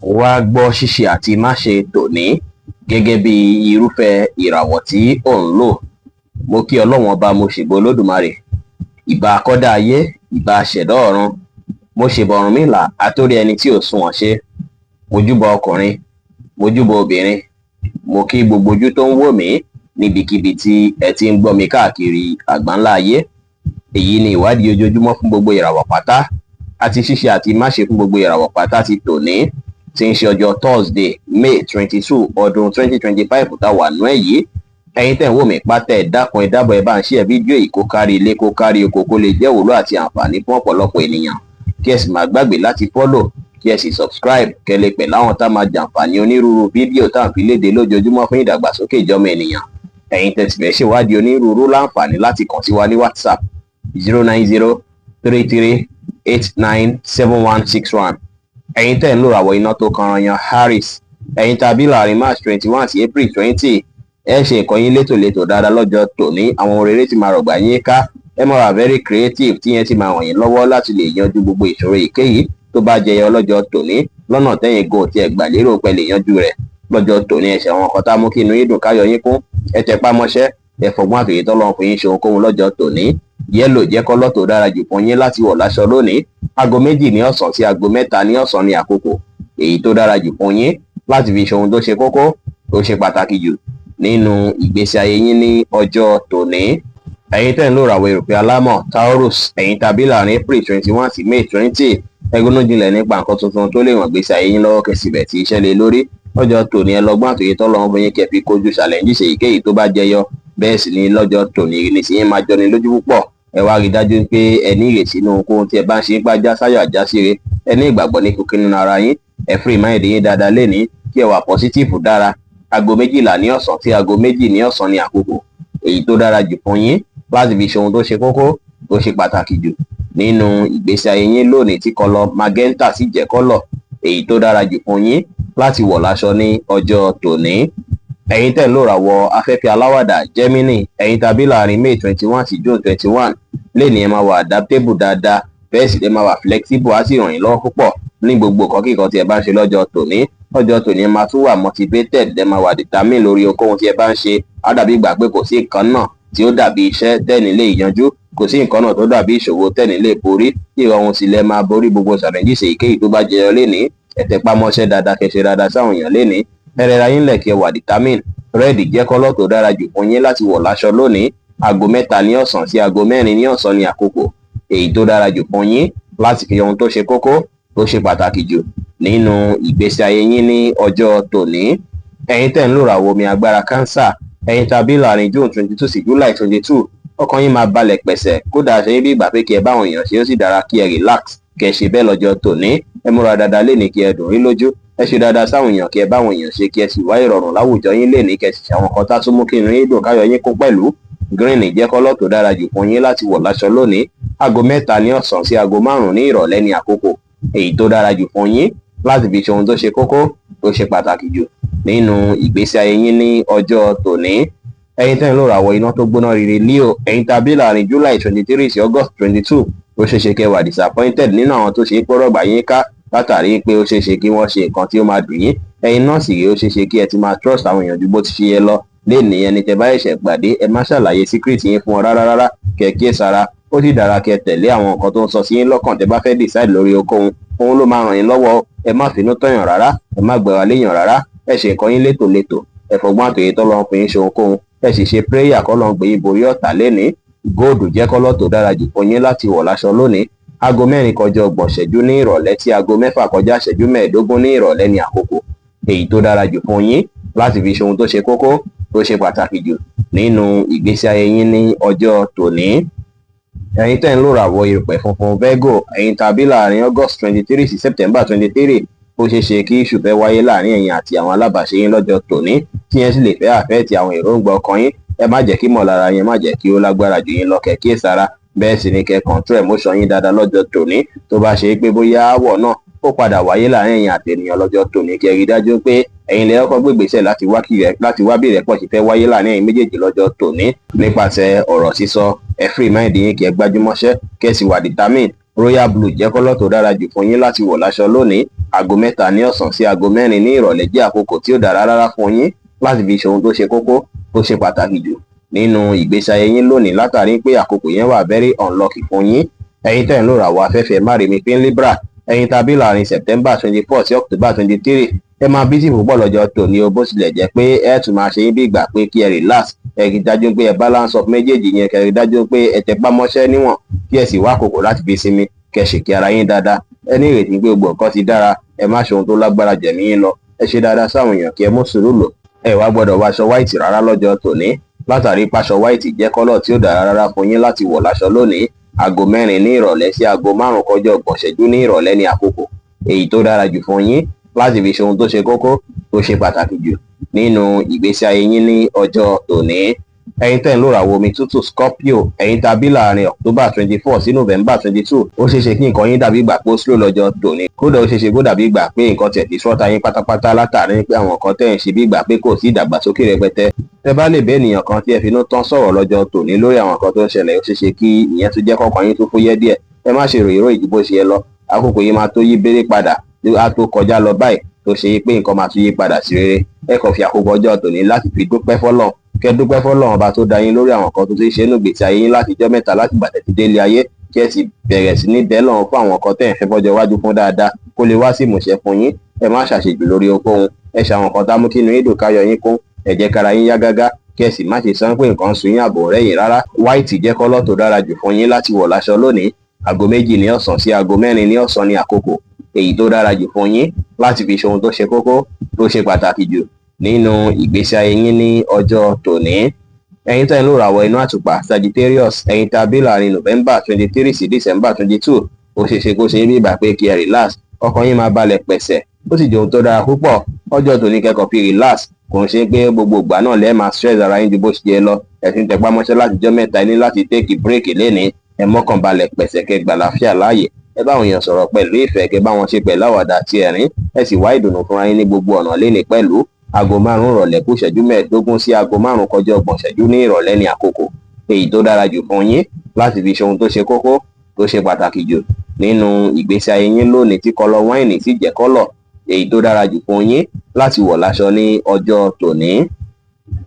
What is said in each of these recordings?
Wá gbọ́ ṣíṣe àti máṣe tòní gẹ́gẹ́ bí irúfẹ́ ìràwọ̀ tí ò ń lò. Mo kí Ọlọ́run Ọba, mo ṣèbà Olódùmarè, ìbà akọ́dá ayé, ìbà aṣẹ̀dá ọ̀run. Mo ṣèbà Ọ̀rúnmìlà, atórí ẹni tí ò sunwọ̀n ṣe. Mo júbà ọkùnrin, mo júbà obìnrin, mo kí gbogbo ojú tó ń wò mí níbikíbi tí ẹ ti ń gbọ́ mi káàkiri àgbáńlá ayé. Èyí ni ìwádìí ojoojúmọ́ fún gbogbo ìràwọ̀ pátá àti ṣíṣe àti máṣe fún gbogbo ìràwọ̀ pátá ti tòní, tí ń ṣe ọjọ́ Thursday, May 22, ọdún 2025 tá wà nú ẹ̀ yìí. Ẹ̀yin tẹ̀ ń wò mí pátá, ẹ dákun, ẹ dábọ̀, ẹ bá ń share fídíò yìí kó kárí ilé, kó kárí oko, kó lè jẹ́ òwúlò àti àǹfààní fún ọ̀pọ̀lọpọ̀ ènìyàn, kí ẹ sì má gbàgbé láti follow, kí ẹ sì subscribe, kẹ́ lè pẹ̀ láwọn tá máa jàǹfààní onírúurú fídíò tá à ń fi léde lójoojúmọ́ fún ìdàgbàsókè ìjọmọ ènìyàn. Ẹ̀yin tẹ́ sì fẹ́ ṣèwádìí onírúurú, láǹfààní láti kàn sí wa ní WhatsApp, 09033897161. Ẹ̀yin tẹ́ ń lò ràwọ̀ iná tó kanran yan Aries, ẹ̀yin tàbí láàrin March 21 sí April 20, ẹ ṣe nǹkan yín létòlétò dáadáa lọ́jọ́ tòní. Àwọn rere ti máa rọ̀gbà yín ká. Ẹ máa wà very creative, tí yẹn ti máa ràn yín lọ́wọ́ láti lè yanjú gbogbo ìṣòro èyíkéyìí tó bá jẹyọ lọ́jọ́ tòní lọ́nà tẹ́yìn gan tí ẹ gbà lérò pé lè yanjú rẹ̀ lọ́jọ́ tòní. Ẹ ṣe àwọn nǹkan tá a mú kí inú yín dùn, káyọ̀ yín kún. Ẹ tẹpá mọ́ṣẹ́, ẹ fọgbọ́n àtòyè tọ́lọ́run fún yín ṣe ohunkóhun lọ́jọ́ tòní. Yellow jẹ́ colour tó dára jù fún yín láti wọ̀ láṣọ lónìí. Aago 2 ní ọ̀sán sí aago 3 ní ọ̀sán ní àkókò èyí tó dára jù fún yín láti fi ṣe ohun tó ṣe kókó, tó ṣe pàtàkì jù nínú ìgbésí ayé yín ní ọjọ́ tòní. Ẹ̀yin tẹ́ ń lò ràwọ̀ erùpẹ̀ alámọ̀ Taurus, ẹ̀yin tàbí láàrin April 21 sí May 20, ẹ ronú jinlẹ̀ nípa nǹkan tuntun tó lè ràn gbèsè ayé yín lọ́wọ́, kẹsìbẹ̀ tí iṣẹ́ lé lórí lọ́jọ́ tòní. Ẹ lọ́gbọ́n àtòyè tọ́lọ́run fún yín kẹ́ fi kojú challenge èyíkéyìí tó bá jẹyọ. Bẹ́ẹ̀ sì ni lọ́jọ́ tòní, ìrìnsì yín máa jọni lójú púpọ̀. Ẹ wá rí i dájú pé ẹ ní ìrètí nínú ohunkóhun tí ẹ bá ń ṣe ń pàjá sáyọ̀ àjásíre. Ẹ ní ìgbàgbọ́ ní kíkún nínú ara yín. Ẹ free mind yín dáadáa lénìí, kí ẹ wà positive dára. Aago 12 ní ọ̀sán tí aago 2 ní ọ̀sán ní àkókò èyí tó dára jù fún yín láti fi ṣe ohun tó ṣe kókó, tó ṣe pàtàkì jù nínú ìgbésí ayé yín lónìí, tí colour magenta sì jẹ́ colour èyí tó dára jù fún yín láti wọ̀ láṣọ ní ọjọ́ tòní. Ẹ̀yin tẹ̀ ń lò ràwọ̀ afẹ́fẹ́ aláwàdà Gemini, ẹ̀yin tàbí láàrin May 21 sí June 21, lẹ́ni ẹ máa wà adaptable dáadáa, bẹ́ẹ̀ sì lè máa wà flexible, á sì ràn yín lọ́wọ́ púpọ̀ ní gbogbo nǹkan kíkan tí ẹ bá ń ṣe lọ́jọ́ tòní. Lọ́jọ́ tòní, ẹ máa tún wà motivated, ẹ máa wà determined lórí ohunkóhun tí ẹ bá ń ṣe. Á dàbí ìgbà pé kò sí nǹkan náà tí ó dàbí iṣẹ́ tẹ́ni lè yanjú, kò sí nǹkan náà tó dàbí ìṣòro tẹ́ni lè borí. Ìrọ̀rùn sì lẹ máa borí gbogbo challenges èyíkéyìí tó bá jẹyọ lénìí. Ẹ tẹpá mọ́ṣẹ́ dáadáa, kẹ́ ṣe dáadáa sáwọn èèyàn lénìí. Ẹ rẹra yín lẹ̀, kí ẹ wà determined. Red jẹ́ colour tó dára jù fún yín láti wọ̀ láṣọ lónìí. Aago 3 ní ọ̀sán sí aago 4 ní ọ̀sán ní àkókò èyí tó dára jù fún yín láti fi ohun tó ṣe kókó, tó ṣe pàtàkì jù nínú ìgbésí ayé yín ní ọjọ́ tòní. Ẹ̀yin tẹ̀ ń lò ràwọ̀ omi agbára Cancer, ẹ̀yin tàbí láàrin June 22 sí July 22, ọkàn yín máa balẹ̀ pẹ̀sẹ̀, kódà ṣe bí ìgbà pé kí ẹ báwọn èèyàn ṣe. Ó sì dára kí ẹ relax, kí ẹ ṣe bẹ́ẹ̀ lọ́jọ́ tòní. Ẹ múra dáadáa lénìí, kí ẹ dùn rí lójú. Ẹ ṣe dáadáa sáwọn èèyàn, kí ẹ báwọn èèyàn ṣe, kí ẹ sì wá ìrọ̀rùn láwùjọ yín lénìí, kí ẹ sì ṣe àwọn kan tá tún mú kí inú yín dùn, káyọ̀ yín kún pẹ̀lú. Green jẹ́ colour tó dára jù fún yín láti wọ̀ láṣọ lónìí. Aago 3 ní ọ̀sán sí aago 5 ní ìrọ̀lẹ́ ní àkókò èyí tó dára jù fún yín láti fi ṣe ohun tó ṣe kókó, tó ṣe pàtàkì jù nínú ìgbésí ayé yín ní ọjọ́ tòní. Ẹ̀yin tẹ́ ń lò ràwọ̀ iná tó gbóná rere Leo, ẹ̀yin tàbí láàrin July 23 sí August 22, ó ṣeé ṣe kẹ́ wà disappointed nínú àwọn tó ṣe é pọ́rọ̀gbà yín ká, látàrí pé ó ṣeé ṣe kí wọ́n ṣe nǹkan tí ó máa dùn yín. Ẹ̀yin náà sì rí, ó ṣeé ṣe kí ẹ ti máa trust àwọn èèyàn ju bó ti ṣe yẹ lọ lénìí. Ẹni tẹ́ bá ṣẹ̀ṣẹ̀ pàdé, ẹ má ṣàlàyé secret yín fún ọ rárá rárá, kẹ́ kíyèsára. Ó sì dára kẹ́ tẹ̀lé àwọn nǹkan tó ń sọ sí yín lọ́kàn tẹ́ bá fẹ́ decide lórí ohunkóhun. Òun ló máa ràn yín lọ́wọ́. Ẹ má finú tọ̀yàn rárá, ẹ má gbẹ̀rọ léèyàn rárá. Ẹ ṣe nǹkan yín létòlétò, ẹ fọgbọ́n àtòyè tọ́lọ́run fún yín ṣe ohunkóhun, ẹ sì ṣe prayer kọ́lọ́run gbé yín borí ọ̀tá lénìí. Gold jẹ́ colour tó dára jù fún yín láti wọ̀ láṣọ lónìí. Aago 4 kọjá 30 ṣẹ́jú ní ìrọ̀lẹ́ tí aago 6 kọjá ìṣẹ́jú 15 ní ìrọ̀lẹ́ ní àkókò èyí tó dára jù fún yín láti fi ṣe ohun tó ṣe kókó, tó ṣe pàtàkì jù nínú ìgbésí ayé yín ní ọjọ́ tòní. Ẹ̀yin tẹ́ ń lò ràwọ̀ erùpẹ̀ funfun Virgo, ẹ̀yin tàbí láàrin August 23 sí September 23, ó ṣeé ṣe kí issue fẹ́ wáyé láàrin ẹ̀yin àti àwọn alábàáṣe yín lọ́jọ́ tòní, tí yẹn sì lè fẹ́ affect àwọn èròǹgbà ọkàn yín. Ẹ má jẹ́ kí mọ̀lára yẹn, má jẹ́ kí ó lágbára jù yín lọ, kẹ́ kíyèsára. Bẹ́ẹ̀ sì ni kẹ́ control emotion yín dáadáa lọ́jọ́ tòní. Tó bá ṣe é pé bóyá áwọ̀ náà ó padà wáyé láàrin ẹ̀yin àti ènìyàn lọ́jọ́ tòní, kẹ́ rí dájú pé ẹ̀yin lẹ kọ́kọ́ gbé ìgbésẹ̀ láti wá bí ìrẹ́pọ̀ ṣe fẹ́ wáyé láàrin ẹ̀yin méjèèjì lọ́jọ́ tòní nípasẹ̀ ọ̀rọ̀ sísọ. Ẹ free mind yín, kí ẹ gbájúmọ́ṣẹ́, kẹ́ sì wà determined. Royal blue jẹ́ colour tó dára jù fún yín láti wọ̀ láṣọ lónìí. Aago 3 ní ọ̀sán sí aago 4 ní ìrọ̀lẹ́ jẹ́ àkókò tí ó dára rárá fún yín láti fi ṣe ohun tó ṣe kókó, tó ṣe pàtàkì jù nínú ìgbésí ayé yín lónìí, látàrí pé àkókò yẹn wà very unlucky fún yín. Ẹ̀yin tẹ̀ ń lò ràwọ̀ afẹ́fẹ́ márìmí Libra, ẹ̀yin tàbí láàrin September 24 sí October 23, ẹ máa busy púpọ̀ lọ́jọ́ tòní o. Bó tilẹ̀ jẹ́ pé ẹ tún máa ṣe yín bí ìgbà pé kí ẹ relax, ẹ rí dájú pé ẹ balance of méjèèjì yẹn, kẹ́ rí dájú pé ẹ tẹpá mọ́ṣẹ́ níwọ̀n, kí ẹ sì wá àkókò láti fi sinmi, kẹ́ ṣèkí ara yín dáadáa. Ẹ ní ìrètí pé gbogbo nǹkan ti dára. Ẹ má ṣe ohun tó lágbára jẹ̀mí yín lọ. Ẹ ṣe dáadáa sáwọn èèyàn, kí ẹ mú sùúrù lò. Ẹ wá gbọ́dọ̀ wọ aṣọ white rárá lọ́jọ́ tòní, látàrí páṣọ white jẹ́ colour tí ó dára rárá fún yín láti wọ̀ láṣọ lónìí. Aago 4 ní ìrọ̀lẹ́ sí aago 5 kọjá 30 ìṣẹ́jú ní ìrọ̀lẹ́ ní àkókò èyí tó dára jù fún yín láti fi ṣe ohun tó ṣe kókó, tó ṣe pàtàkì jù nínú ìgbésí ayé yín ní ọjọ́ tòní. Ẹ̀yin tẹ́ ń lò ràwọ̀ omi tútù Scorpio, ẹ̀yin tàbí láàrin October 24 sí November 22, ó ṣeé ṣe kí nǹkan yín dàbí ìgbà pé ó slow lọ́jọ́ tòní. Kódà, ó ṣeé ṣe kó dàbí ìgbà pé nǹkan tiẹ̀ ti sọ́ta yín pátápátá, látàrí pé àwọn nǹkan tẹ́ ń ṣe bí ìgbà pé kò sí ìdàgbàsókè rẹpẹtẹ. Tẹ́ bá lè bẹ́ ènìyàn kan tí ẹ finú tán sọ̀rọ̀ lọ́jọ́ tòní lórí àwọn nǹkan tó ń ṣẹlẹ̀, ó ṣeé ṣe kí ìyẹn tún jẹ́ kọ́kàn yín tó fúyẹ́ díẹ̀. Ẹ má ṣe ròyìn ròyìn ju bó ṣe yẹ lọ. Àkókò yìí máa tó yí béré padà, á tó kọjá lọ báyìí, tó ṣe pé nǹkan máa tún yí padà sí rere. Ẹ kàn fi àkókò ọjọ́ tòní láti fi dúpẹ́ fọ́lọ́run, kẹ́ dúpẹ́ fọ́lọ́run Ọba tó dá yín lórí àwọn nǹkan tó ti ṣe nínú ìgbésí ayé yín láti ijọ́ mẹ́ta, láti ìgbà tẹ́ ti délé ayé, kí ẹ sì bẹ̀rẹ̀ sí ní bẹ́ẹ̀ lọ́run fún àwọn nǹkan tẹ́ ẹ̀ ń fẹ́ fọ́jọ́ iwájú fún dáadáa kó lè wá sí ìmúṣẹ fún yín. Ẹ má ṣàṣejù lórí ohunkóhun. Ẹ ṣe àwọn nǹkan tá mú kí inú yín dùn, káyọ̀ yín kún. Ẹ jẹ́ kára yín yá gágá, kí ẹ sì má ṣe sọ pé nǹkan ń sun yín àbò rẹ́yìn rárá. White jẹ́ colour tó dára jù fún yín láti wọ̀ láṣọ lónìí. Aago 2 ní ọ̀sán sí aago 4 ní ọ̀sán ní àkókò èyí tó dára jù fún yín láti fi ṣe ohun tó ṣe kókó, tó ṣe pàtàkì jù nínú ìgbésí ayé yín ní ọjọ́ tòní. Ẹ̀yin tẹ́ ń lò ràwọ̀ inú àtùpà Sagittarius, ẹ̀yin tàbí láàrin November 23 sí December 22, ó ṣeé ṣe kó ṣe bí ìgbà pé kí ẹ relax, ọkàn yín máa balẹ̀ pẹ̀sẹ̀, ó sì jẹ́ ohun tó dára púpọ̀. Ọjọ́ tòní, kẹ́kọ̀ọ́ fi relax. Kò ń ṣe pé gbogbo ìgbà náà lẹ́ẹ̀ máa stress ara yín ju bó ṣe yẹ lọ. Ẹ ti ń tẹpá mọ́ṣẹ́ látijọ́ mẹ́ta, ní láti take break lénìí. Ẹ mọ́kàn balẹ̀ pẹ̀sẹ̀, kẹ́ gbà láfíà láàyè. Ẹ bá àwọn èèyàn sọ̀rọ̀ pẹ̀lú ìfẹ́, kẹ́ bá wọn ṣe pẹ̀lú àwàdà àti ẹ̀rín. Ẹ sì wá ìdùnnú fúnra yín ní gbogbo ọ̀nà lénìí pẹ̀lú. Aago 5 ìrọ̀lẹ́ kù ìṣẹ́jú 15 sí aago 5 kọjá 30 ìṣẹ́jú ní ìrọ̀lẹ́ ní àkókò èyí tó dára jù fún yín láti fi ṣe ohun tó ṣe kókó, tó ṣe pàtàkì jù nínú ìgbésí ayé yín lónìí, tí colour wine sì jẹ́ colour èyí tó dára jù fún yín láti wọ̀ láṣọ ní ọjọ́ tòní.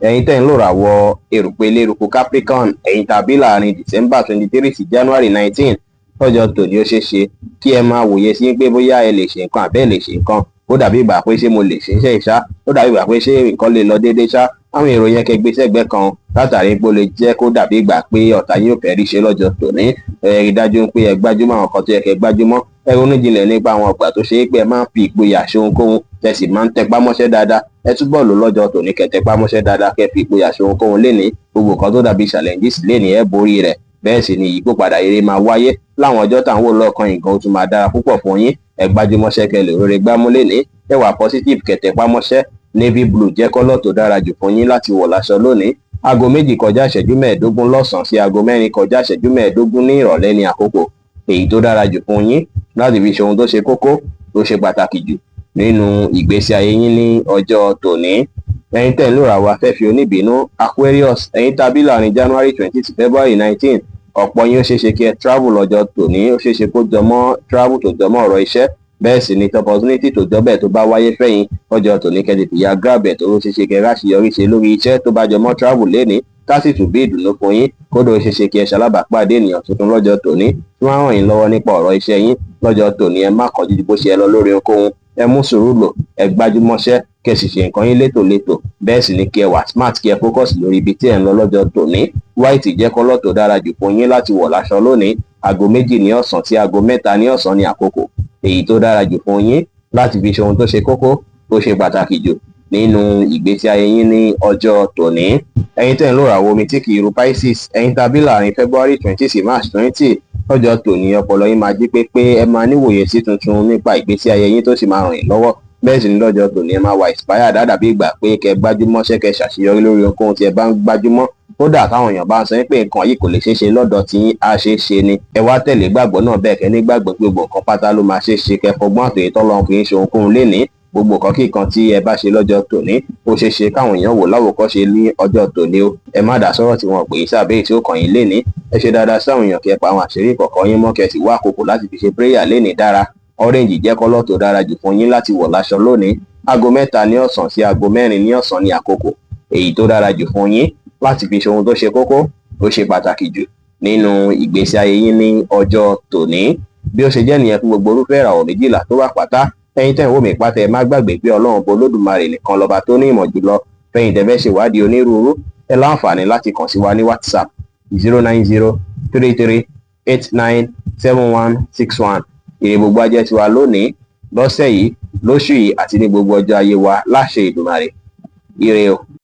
Ẹ̀yin tẹ́ ń lò ràwọ̀ erùpẹ̀ eléruku Capricorn, ẹ̀yin tàbí láàrin December 23 sí January 19, lọ́jọ́ tòní, ó ṣeé ṣe kí ẹ máa wòye sí pé bóyá ẹ lè ṣe nǹkan àbẹ́ ẹ lè ṣe nǹkan. Ó dàbí ìgbà pé ṣé mo lè ṣe iṣẹ́ ìṣá? Ó dàbí ìgbà pé ṣé nǹkan lè lọ déédéé ṣá? Àwọn èrò yẹn, kẹ́ gbé sẹ́gbẹ́ kan, látàrí pé ó lè jẹ́ kó dàbí ìgbà pé ọ̀tá yín ò fẹ́ rí ṣe lọ́jọ́ tòní. Ẹ rí dájú pé ẹ gbájúmọ́ àwọn kan tó yẹ kẹ́ gbájúmọ́. Ẹ ronú jinlẹ̀ nípa àwọn ọgbà tó ṣe é pé ẹ máa ń fi ìgboyà ṣe ohunkóhun, tẹ́ sì máa ń tẹpá mọ́ṣẹ́ dáadáa. Ẹ túbọ̀ lò lọ́jọ́ tòní, kẹ́ tẹpá mọ́ṣẹ́ dáadáa, kẹ́ fi ìgboyà ṣe ohunkóhun lénìí. Gbogbo nǹkan tó dàbí challenges lénìí, ẹ borí rẹ̀. Bẹ́ẹ̀ sì ni ìyípòpadà eré máa wáyé láwọn ọjọ́ tá à ń wò lọ́ọ̀kan. Nǹkan ó tún máa dára púpọ̀ fún yín. Ẹ gbájúmọ́ṣẹ́, kẹ́ lè rere gbámú lénìí. Ẹ wà positive, kẹ́ tẹpá mọ́ṣẹ́. Navy blue jẹ́ colour tó dára jù fún yín láti wọ̀ láṣọ lónìí. Aago 2 kọjá ìṣẹ́jú 15 lọ́sàn-án sí aago 4 kọjá ìṣẹ́jú 15 ní ìrọ̀lẹ́ ní àkókò èyí tó dára jù fún yín láti fi ṣe ohun tó ṣe kókó, tó ṣe pàtàkì jù nínú ìgbésí ayé yín ní ọjọ́ tòní. Ẹ̀yin tẹ́ ń lò ràwọ̀ afẹ́fẹ́ oníbínú Aquarius, ẹ̀yin tàbí láàrin January 20 sí February 19, ọ̀pọ̀ yín, ó ṣeé ṣe kí ẹ travel lọ́jọ́ tòní. Ó ṣeé ṣe kó jọmọ́ travel tó jọmọ́ ọ̀rọ̀ iṣẹ́. Bẹ́ẹ̀ sì ni opportunity tó jọ bẹ́ẹ̀ tó bá wáyé fẹ́yìn lọ́jọ́ tòní, kẹ́ tètè ya grab ẹ̀, tó ṣeé ṣe kẹ́ ráṣeyọrí ṣe lórí iṣẹ́ tó bá jọmọ́ travel lénìí, ká sì tún bí ìdùnnú fún yín. Kódà, ó ṣeé ṣe kí ẹ ṣalábàápàdé ènìyàn tuntun lọ́jọ́ tòní tí wọ́n á ràn yín lọ́wọ́ nípa ọ̀rọ̀ iṣẹ́ yín lọ́jọ́ tòní. Ẹ má kánjú ju bó ṣe ẹ lọ lórí ohunkóhun. Ẹ mú sùúrù lò, ẹ gbájúmọ́ṣẹ́, kí ẹ sì ṣe nǹkan yín létòlétò. Bẹ́ẹ̀ sì ni kí ẹ wà smart, kí ẹ focus lórí ibi tí ẹ ń lọ lọ́jọ́ tòní. White jẹ́ colour tó dára jù fún yín láti wọ̀ láṣọ lónìí. Aago 2 ní ọ̀sán sí aago 3 ní ọ̀sán ní àkókò èyí tó dára jù fún yín láti fi ṣe ohun tó ṣe kókó, tó ṣe pàtàkì jù nínú ìgbésí ayé yín ní ọjọ́ tòní. Ẹ̀yin tẹ́ ń lò ràwọ̀ omi tí kì í ru Pisces, ẹ̀yin tàbí láàrin February 20 sí March 20, lọ́jọ́ tòní, ọpọlọ yín máa jí pépé. Ẹ máa níwòye sí tuntun nípa ìgbésí ayé yín tó sì máa ràn yín lọ́wọ́. Bẹ́ẹ̀ sì ni lọ́jọ́ tòní, ẹ máa wà inspired, dàbí ìgbà pé kẹ́ gbájúmọ́ṣẹ́, kẹ́ ṣàṣeyọrí lórí ohunkóhun tí ẹ bá ń gbájúmọ́. Kódà táwọn èèyàn bá ń sọ pé nǹkan yìí kò lè ṣeé ṣe lọ́dọ̀ tí á ṣeé ṣe ni, ẹ wá tẹ̀lé gbàgbọ́ náà bẹ́ẹ̀. Kẹ́ nígbàgbọ́ pé gbogbo nǹkan pátá ló máa ṣeé ṣe. Kẹ́ fọgbọ́n àtòyè tọ́lọ́run fi ń ṣe ohunkóhun lénìí. Gbogbo nǹkan kíkan tí ẹ bá ṣe lọ́jọ́ tòní, ó ṣeé ṣe káwọn èèyàn wò láwòkọ́ṣe ní ọjọ́ tòní o. Ẹ má dá sọ́rọ̀ tí wọ́n pè é sábẹ́ tí ó kàn yín lénìí. Ẹ ṣe dáadáa sáwọn èèyàn, kí ẹ pa àwọn àṣírí ìkọ̀kọ̀ yín mọ́, kẹ́ sì wá àkókò láti fi ṣe prayer lénìí dára. Orange jẹ́ colour tó dára jù fún yín láti wọ̀ láṣọ lónìí. Aago 3 ní ọ̀sán sí aago 4 ní ọ̀sán ní àkókò èyí tó dára jù fún yín láti fi ṣe ohun tó ṣe kókó, tó ṣe pàtàkì jù nínú ìgbésí ayé yín ní ọjọ́ tòní. Bí ó ṣe jẹ́ nìyẹn fún gbogbo irúfẹ́ ìràwọ̀ 12 tó wà pátá. Ẹ̀yin tẹ́ ń wò mí pátá, ẹ má gbàgbé pé Ọlọ́run bọ Olódùmarè nìkan lọ́ba tó ní ìmọ̀ jùlọ. Fẹ̀yìn tẹ́ fẹ́ ṣèwádìí onírúurú, ẹ láǹfààní láti kàn sí wa ní WhatsApp, 09033897161. Ire gbogbo ajẹ́ tiwa lónìí, lọ́sẹ̀ yìí, lóṣù yìí àti ní gbogbo ọjọ́ ayé wa láṣẹ Èdùmàrè. Ire o.